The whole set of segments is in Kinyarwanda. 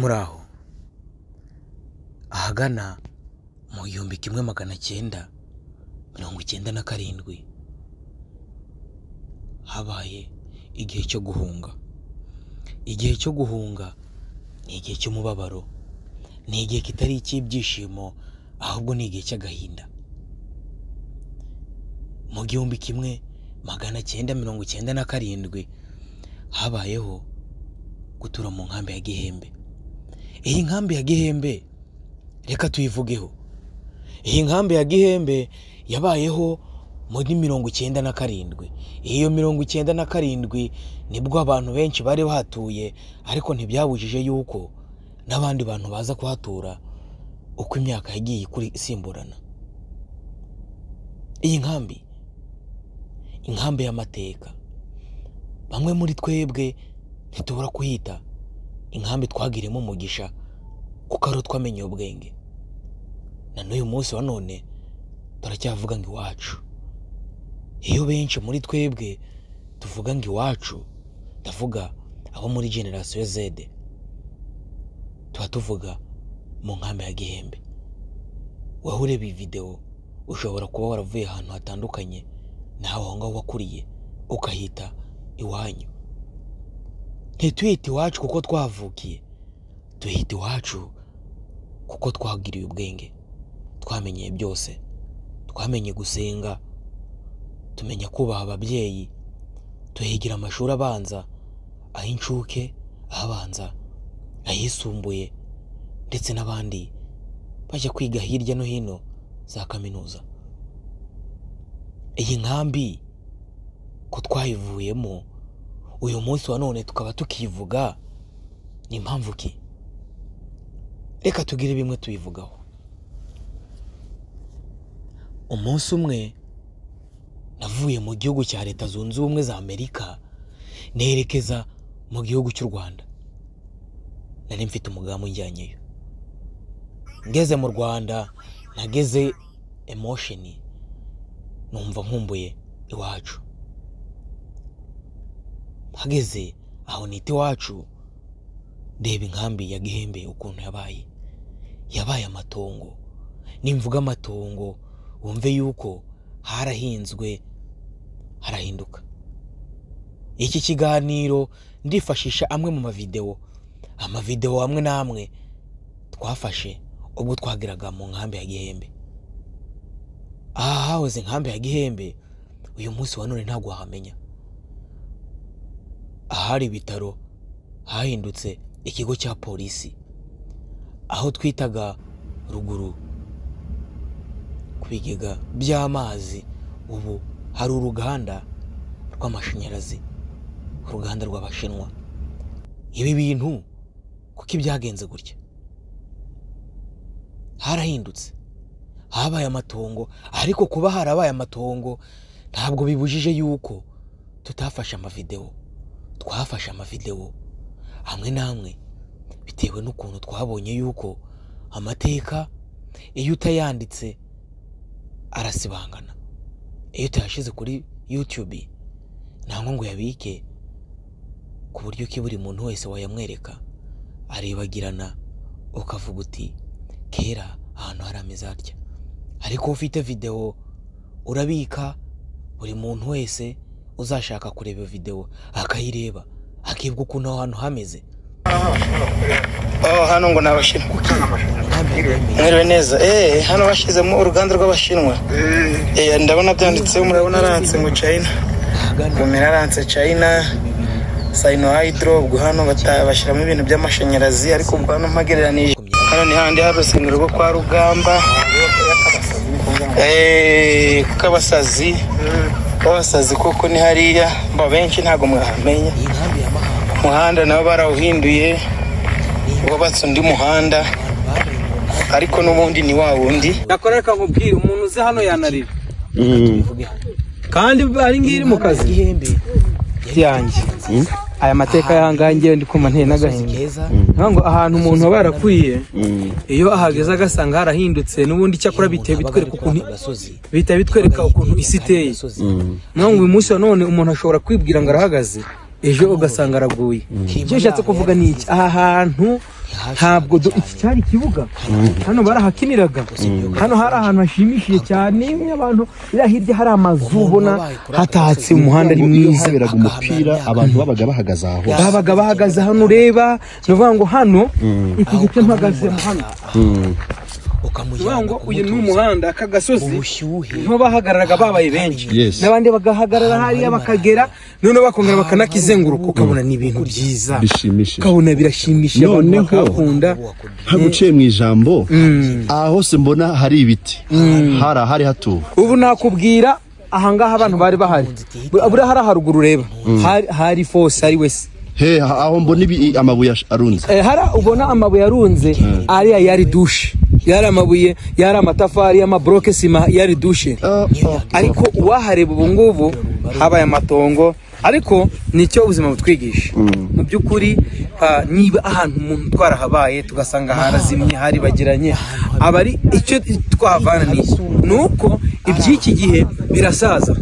Muraho, ahagana mu 1997 habaye igihe cyo guhunga. Igihe cyo guhunga ni igihe cy'umubabaro, ni igihe kitari icy'ibyishimo, ahubwo ni igihe cy'agahinda. Mu 1997 habayeho gutura mu nkambi ya Gihembe. Iyi nkambi ya Gihembe reka tuyivugeho. Iyi nkambi ya Gihembe yabayeho muri 97. Iyo 97 nibwo abantu benshi bari bahatuye, ariko ntibyabujije yuko n'abandi bantu baza kuhatura uko imyaka yagiye isimburana. Iyi nkambi, inkambi y'amateka, bamwe muri twebwe ntitubura kuhita inkambi twagiremo umugisha kuko ari twamenye ubwenge. Na n'uyu munsi wa none turacyavuga ngo iwacu. Iyo benshi muri twebwe tuvuga ngo iwacu, ndavuga abo muri generasiyo Z, tuba tuvuga mu nkambi ya Gihembe. Wowe ureba iyi video ushobora kuba waravuye ahantu hatandukanye nawe aho ngaho wakuriye ukahita iwanyu. Ntitwite iwacu kuko twavukiye, tuhita iwacu kuko twagiriye ubwenge, twamenye byose, twamenye gusenga, tumenya kubaha ababyeyi, tuhigira amashuri abanza, ay'incuke, abanza, ayisumbuye, ndetse n'abandi bajya kwiga hirya no hino za kaminuza. Iyi nkambi ko twayivuyemo uyu munsi wa none tukaba tukivuga, ni impamvu ki? Reka tugire bimwe tubivugaho. Umunsi umwe navuye mu gihugu cya Leta Zunze Ubumwe za Amerika nerekeza mu gihugu cy'u Rwanda. Nari mfite umugambi unjyanyeyo. Ngeze mu Rwanda nageze emotion, numva nkumbuye iwacu. Hageze aho nita iwacu, ndeba inkambi ya Gihembe ukuntu yabaye. Yabaye amatongo. Nimvuga amatongo wumve yuko harahinzwe, harahinduka. Iki kiganiro ndifashisha amwe mu mavideo, amavideo amwe n'amwe twafashe ubwo twageraga mu nkambi ya Gihembe. Aha hahoze inkambi ya Gihembe, uyu munsi wa none ntabwo wahamenya. Ahari ibitaro hahindutse ikigo cya polisi, aho twitaga ruguru ku bigega by'amazi ubu hari uruganda rw'amashanyarazi, uruganda rw'Abashinwa. Ibi bintu kuko ibyagenze gutya, harahindutse, habaye amatongo. Ariko kuba harabaye amatongo ntabwo bibujije yuko tutafashe amavideo. Twafashe amavideo amwe n'amwe bitewe n'ukuntu twabonye yuko amateka iyo utayanditse arasibangana. Iyo utayashize kuri YouTube ntabwo ngo yabike ku buryo ki buri muntu wese wayamwereka aribagirana, ukavuga uti kera ahantu hari ameze atya. Ariko ufite video urabika, buri muntu wese uzashaka kureba video akayireba, akibwa ukuntu aho hantu hameze. Oh, hano ngo nabashinwa. Mwiriwe neza. Hano bashizemo uruganda rw'Abashinwa. Ndabona byanditseho, murabona arantse ngo China. Gumira arantse China. Sino Hydro, ubwo hano bashyiramo ibintu by'amashanyarazi, ariko ubwo hano mpagereranije. Hano ni handi hari urusengero rwo kwa Rugamba. Kabasazi. Kabasazi koko ni hariya, mba benshi ntago mwahamenya. Umuhanda nabo barawuhinduye, wubatse undi muhanda, ariko n'ubundi ni wa wundi. Nakoreka nkubwira umuntu uzi hano yanarira. Kandi ari ngiri mu kazi yanjye. Aya mateka yahangangiye ndi kumva nteye n'agahinda. Ngo ahantu umuntu aba yarakwiye, iyo ahageze agasanga harahindutse, n'ubundi cyakora biteye bitwereka ukuntu bita bitwereka ukuntu isi iteye. Ngo uyu munsi wa none umuntu ashobora kwibwira ngo arahagaze, ejo ugasanga araguye. Icyo nshatse kuvuga ni iki, aha hantu Ntabwo iki cyari ikibuga, hano barahakiniraga, hano hari ahantu hashimishije cyane abantu. Iriya hirya hari amazu ubona hatatse, umuhanda ari mwiza. Haberaga umupira, abantu babaga bahagaze aho. Babaga bahagaze hano ureba, ni ukuvuga ngo hano iki gice mpagazemo hano, ukamujyana ngo uyu ni umuhanda, aka gasozi ubushyuhe niho bahagararaga babaye benshi, Yes. n'abandi bagahagarara hariya bakagera, noneho bakongera bakanakizenguruka, ukabona ni ibintu byiza Bishimishije. Ukabona birashimishije, abantu Noneho, bakahakunda. Ntaguciye mu ijambo, aha hose mbona hari ibiti, hari ahari hatuwe. Ubu nakubwira ahangaha abantu bari bahari, buriya hari haruguru ureba hari fose, hari wese. He, aho mbona ibi amabuye arunze? Hari ubona amabuye arunze, ariya yari dushe, yari amabuye, yari amatafari y'amabroke sima, yari dushe. Ariko uwahareba ubu ngubu habaye amatongo. Ariko nicyo ubuzima butwigisha mu by'ukuri. Niba ahantu umuntu twarahabaye tugasanga harazimye, haribagiranye, aba ari icyo twahavana ni iki? Ni uko iby'iki gihe birasaza.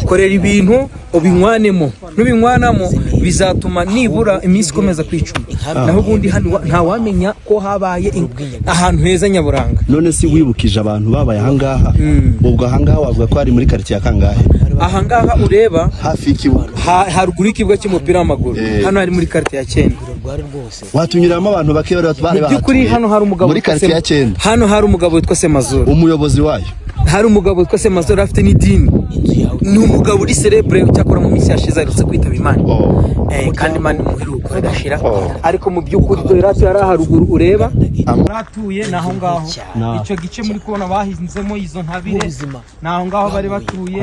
Korera ibintu ubinywanemo, nubinywanamo bizatuma nibura iminsi ikomeza kwicuma. Naho ubundi hano ntawamenya ko habaye ahantu heza nyaburanga. None si wibukije abantu babaye ahangaha, ubwo ahangaha wavuga ko ari muri quartier ya kangahe? Ahangaha ureba hafi y'ikibuga, haruguru y'ikibuga cy'umupira w'amaguru, hano hari muri quartier ya 9. Rwari rwose. Watunyuramo abantu bake bari Mu by'ukuri bahatuye hano hari umugabo muri witwa quartier ya 9. Hano hari umugabo witwa Semazuru, umuyobozi wayo. Hari umugabo witwa Semazuru afite n'idini, ni umugabo uri celebre, cyakora mu minsi yashize aherutse kwitaba Imana. Kandi Imana imuheruka idashira. Ariko mu by'ukuri dore ratu yari haruguru ureba, batuye naho ngaho icyo gice muri kubona bahinzemo izo ntabire, naho ngaho bari batuye.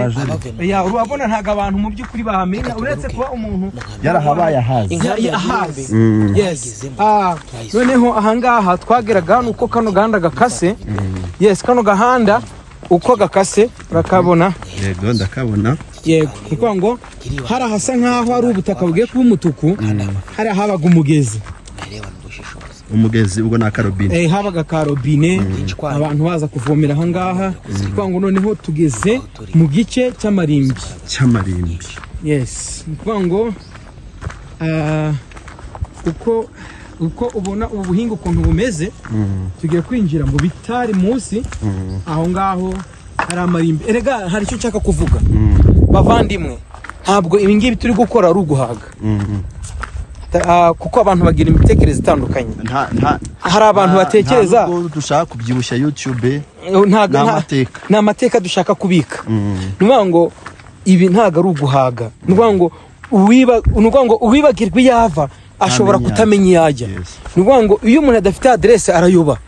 Ya urabona ntago abantu mu by'ukuri bahamenya, uretse kuba umuntu yarahabaye ahazi. Ahazi. Yes. Noneho ahangaha twageraga hano uko kano gahanda gakase. Yes, kano gahanda uko gakase urakabona. Yego, ndakabona. Yego, kuko ngo hari ahasa nkaho hari ubutaka bugiye kuba umutuku, hari ahabaga umugezi. Umugezi ubwo na karobine. Habaga karobine, abantu baza kuvomera ahangaha. Kuko ngo noneho tugeze mu gice cy'amarimbi. Cy'amarimbi. Yes, kuko ngo uko ubona ubu buhinga ukuntu bumeze, tugiye kwinjira mu bitari munsi aho ngaho hari amarimbi. Erega hari icyo nshaka kuvuga bavandimwe, ntabwo ibi ngibi turi gukora ari uguhaga, kuko abantu bagira imitekerereze itandukanye. Hari abantu batekereza ntabwo dushaka kubyibushya YouTube, ni amateka dushaka kubika. Ni ukuvuga ngo ibi ntabwo ari uguhaga, ni ukuvuga ngo uwibagirwa iyo ava ashobora kutamenya iyo ajya. Ni ukuvuga ngo iyo umuntu adafite aderese arayoba.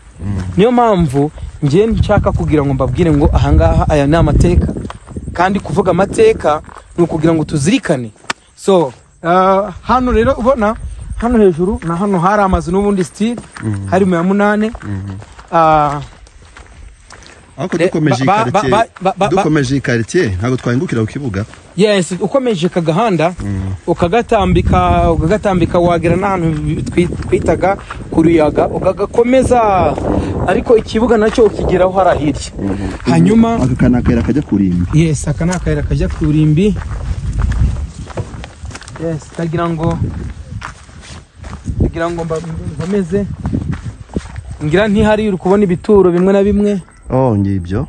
Niyo mpamvu njye nshaka kugira ngo mbabwire ngo ahangaha aya ni amateka, kandi kuvuga amateka ni ukugira ngo tuzirikane. So hano rero ubona hano hejuru na hano hari amazu n'ubundi style hari mu ya 8. Ariko dukomeje quartier ntabwo twahingukira ku kibuga. Yes, ukomeje kagahanda ukagatambika wagera n'ahantu twitaga kuruyaga, ukagakomeza, ariko ikibuga nacyo ukigeraho hari hirya. Hanyuma aka ni akayira kajya kurimbi. Yes, aka ni akayira kajya kurimbi. Yes, kagira ngo nkomeze ngira ntihari uri kubona ibituro bimwe na bimwe. Ngibyo.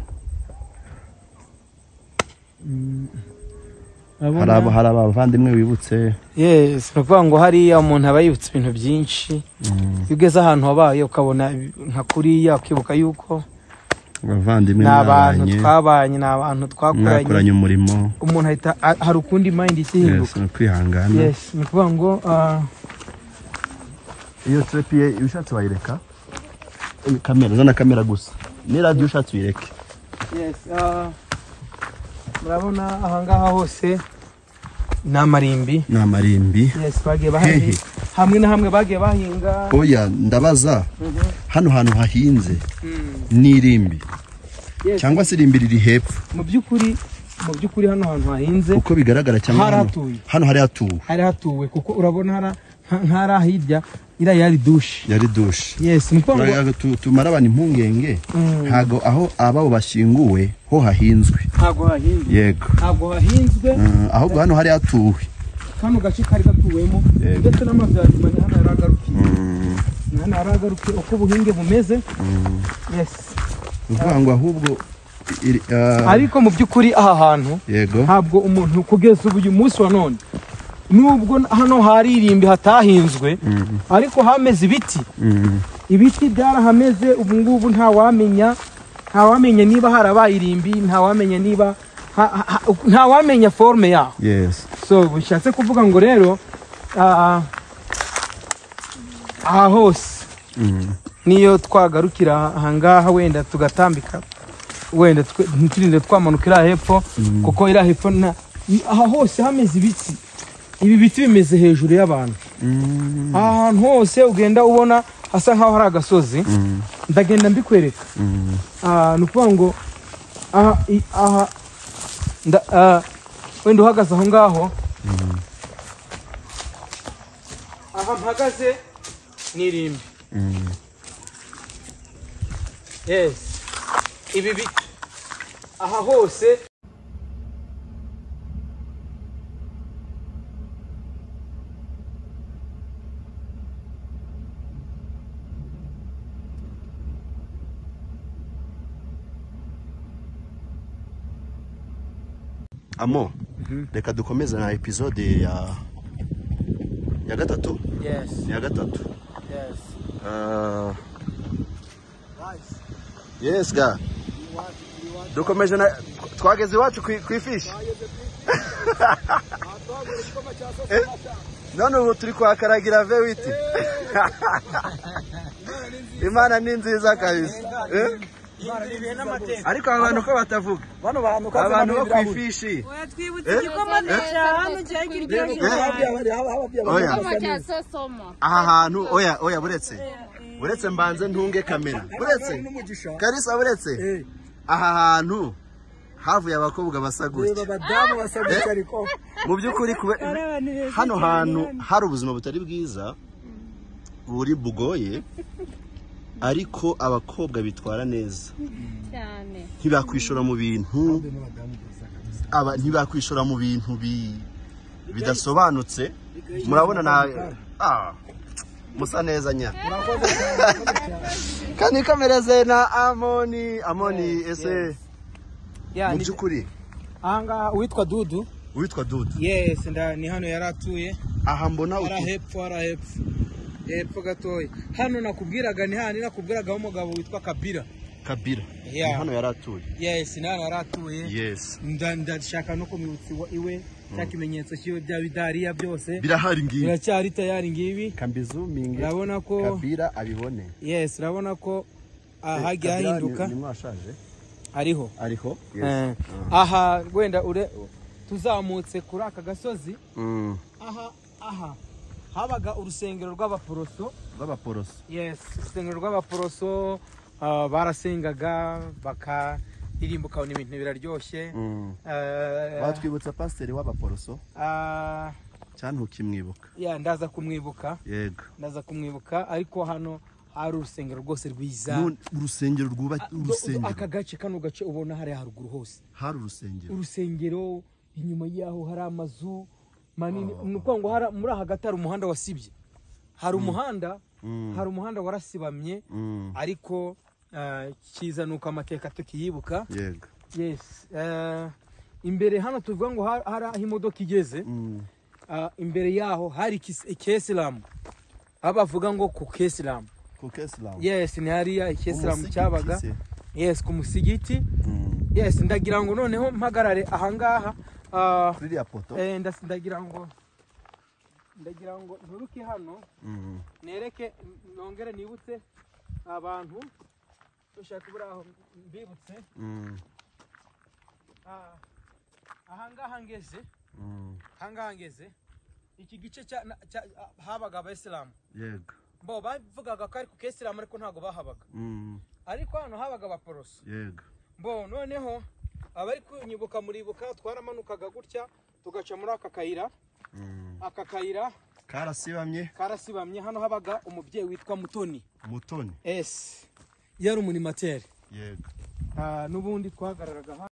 Hari abavandimwe wibutse. Yes, nukuvuga ngo hariya umuntu aba yibutse ibintu byinshi. Iyo ugeze ahantu wabaye ukabona nka kuriya, ukibuka yuko abavandimwe ni abantu twabanye, ni abantu twakoranye umurimo, umuntu ahita hari ukundi mind ikihinduka. Yes, kwihangana. Yes, nukuvuga ngo iyo trepied ushatse wayireka, kamera zana kamera gusa, ni radio ushatse uyireke. Yes, murabona ahangaha hose ni amarimbi. Ni amarimbi. Yes, bagiye bahinga hamwe na hamwe, bagiye bahinga. Oya, ndabaza hano hantu hahinze ni irimbi cyangwa se irimbi riri hepfo? Mu by'ukuri hano hantu hahinze uko bigaragara cyangwa hano hari hatuwe. Hari hatuwe kuko urabona nk'ara hirya ira yari douche. Yari douche. Yes, nuko ngo tumara abantu impungenge, ntago aho ababo bashyinguwe ho hahinzwe. Ntago hahinzwe. Yego. Ntago hahinzwe. Ahubwo hano hari hatuwe. Kano gace kari gatuwemo ndetse n'amazu ya nyuma hano yaragarukiye. Hano haragaruke uko ubuhinge bumeze. Yes. Uvuga ngo ahubwo ariko mu by'ukuri aha hantu ntabwo umuntu kugeza ubu uyu munsi wa none nubwo hano hari irimbi hatahinzwe ariko hameze ibiti. Ibiti byarahameze ubu ngubu ntawamenya niba harabaye irimbi, ntawamenya niba ntawamenya forme yaho. Yes. So bishatse kuvuga ngo rero aha hose niyo twagarukira ahangaha wenda tugatambika wenda ntirinde twamanukira hepfo kuko ira hepfo aha hose hameze ibiti. Ibi biti bimeze hejuru y'abantu. Ahantu hose ugenda ubona hasa nkaho hari agasozi. Ndagenda mbikwereka. Ni ukuvuga ngo aha wenda uhagaze aho ngaho. Aha mpagaze ni irimbi. Yes. Ibi biti aha hose. Amo, reka dukomeze na episode ya gatatu. Yes. Ya gatatu. Yes. Yes ga. Dukomeje na twageze iwacu ku ifishi. None ubu turi kwakaragira V8. Imana ni nziza kabisa. Ariko abantu ko batavuga abantu bo kwifishi aha hantu oya oya buretse mbanze ntunge kamera buretse Karisa buretse aha hantu havuye abakobwa basa gutya mu by'ukuri hano hantu hari ubuzima butari bwiza buri bugoye ariko abakobwa bitwara neza cyane ntibakwishora mu bintu ntibakwishora mu bintu bidasobanutse murabona na musa neza nya kandi kamereze na Amoni ese mu by'ukuri aha witwa Dudu yes ni hano yaratuye aha mbona hepfo hepfo gatoya hano nakubwiraga ni hano nakubwiraga umugabo witwa Kabira ni hano yaratuye. Yes, ni hano yaratuye. Yes. Ndashaka no kumwibutsa iwe cya kimenyetso cyiwe bya bidariya byose birahari ngibi biracyari tayari ngibi kambizuminge urabona ko Kabira abibone. Yes, urabona ko hagiye hahinduka ni mwashaje ariho. Yes. Aha wenda tuzamutse kuri aka gasozi. Aha habaga urusengero rw'abaporoso. Yes, urusengero rw'abaporoso barasengaga bakaririmba ukabona ibintu biraryoshye. Batwibutsa pasiteri w'abaporoso cyane ntukimwibuka. Ya ndaza kumwibuka. Yego. Ndaza kumwibuka ariko hano hari urusengero rwose rwiza. Urusengero rwubatse urusengero. Aka gace kano gace ubona hari haruguru hose. Hari urusengero. Urusengero inyuma yaho hari amazu manini nuko ngo hari muri hagati hari umuhanda wasibye. Hari umuhanda, hari umuhanda warasibamye ariko kiza nuko amateka tukiyibuka. Yego. Yes. Imbere hano tuvuga ngo hari aho imodoka igeze. Imbere yaho hari ikesilamu. Abavuga ngo ku kesilamu. Ku kesilamu. Yes, ni hariya ikesilamu cyabaga. Yes, ku musigiti. Yes, ndagira ngo noneho mpagarare ahangaha. Kuri ya poto. Ndagira ngo nturuke hano. Nereke nongere nibutse abantu ushaka kubura mbibutse. Ahangaha ngeze. Ahangaha ngeze. Iki gice cya habaga abayisilamu. Yego. Bo bavugaga ko ari ku kesilamu ariko ntago bahabaga. Ariko hano habaga abaporoso. Yego. Bo noneho abari kunyibuka muribuka twaramanukaga gutya tugaca muri aka kayira. Aka kayira karasibamye hano habaga umubyeyi witwa Mutoni. Mutoni. Yes. Yari umunimateri. Yego. Nubundi twahagararaga